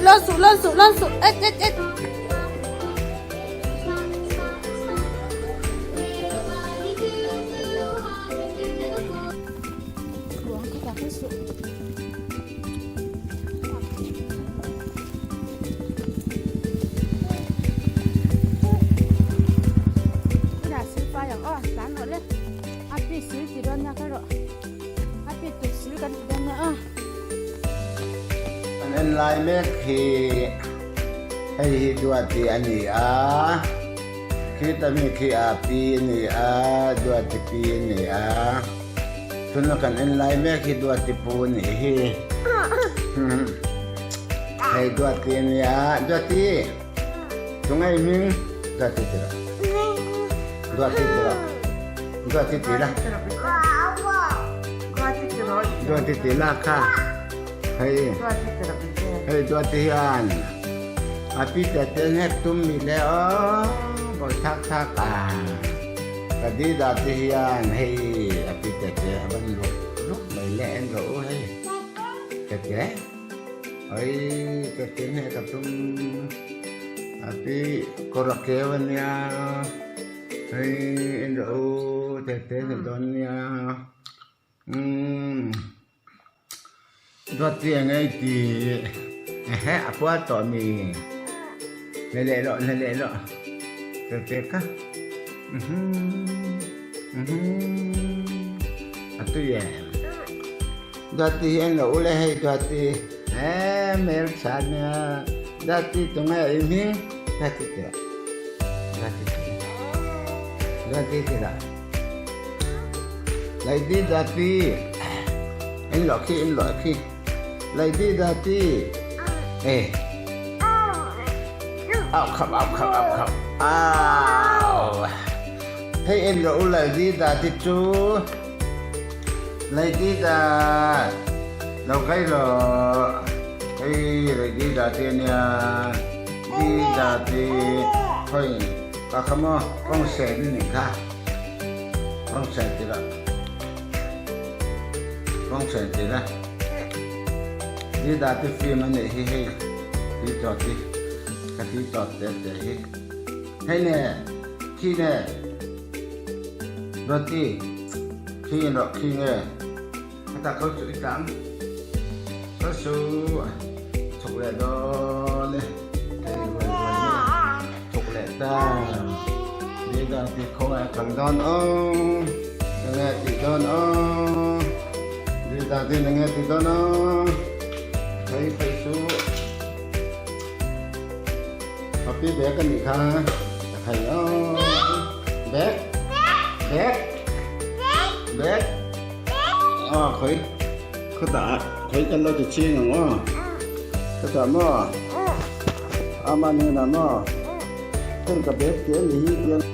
Lên su lên su lên su ít ít ít. An en lai mek hi hei hi Duati a ni a, khita mi khi a pi a ni a, Duati pi a ni a, tuna kan en lai mek hi Duati pu a nih hi. Hei Duati a ni a, Duati tungai hming Duati ti rawh, Duati ti rawh, Duati ti la. Duati ti la kha hei hei Duati hian a pi te te hnek tum mi le aw bawi thak thak a ka di da ti hian hei a pi te te a van ruk ruk mai le en rawh u hei te te oi te te hnek a tum a pi kawr a keu ania. Hei en rawh u te te ni dawn nia umm duat eng ei ti ehe a pual tawh mi hne leh loh hne leh loh te te kha umm a tui em duat ti hi en rawh u le hei duat ti eee hmeltha nia duat ti tunge i hming duat ti tih. Lady Dati in lawh khi in lawh khi Lady Dati eh au khap au khap au khap au hei en rawh u Lady Dati chu Lady Da lo kai rawh hei Lady Dati ania Di da ti hoi ka kha maw kawng sen a nih kha kawng sen ti la kawng sen ti la di da ti film a nih hi hei ti tawt hi ka ti tawt te te hi hei ne khi ne roti khi rawh khi nge. Heta kho chu i tlang kho su chuk leh dawn e hei ruai ruai mai a chuk leh ta ni dan ti khaw ah kal dawn aw enge tih dawn aw ni dan tin enge tih dawn aw hei phei chu happy bag a nih kha hei aw bag bag bag. A khawi khawtah khawi kan lo ti ching ang aw khawtah maw ama hnenah maw heng ka bag te a ni hi tiang.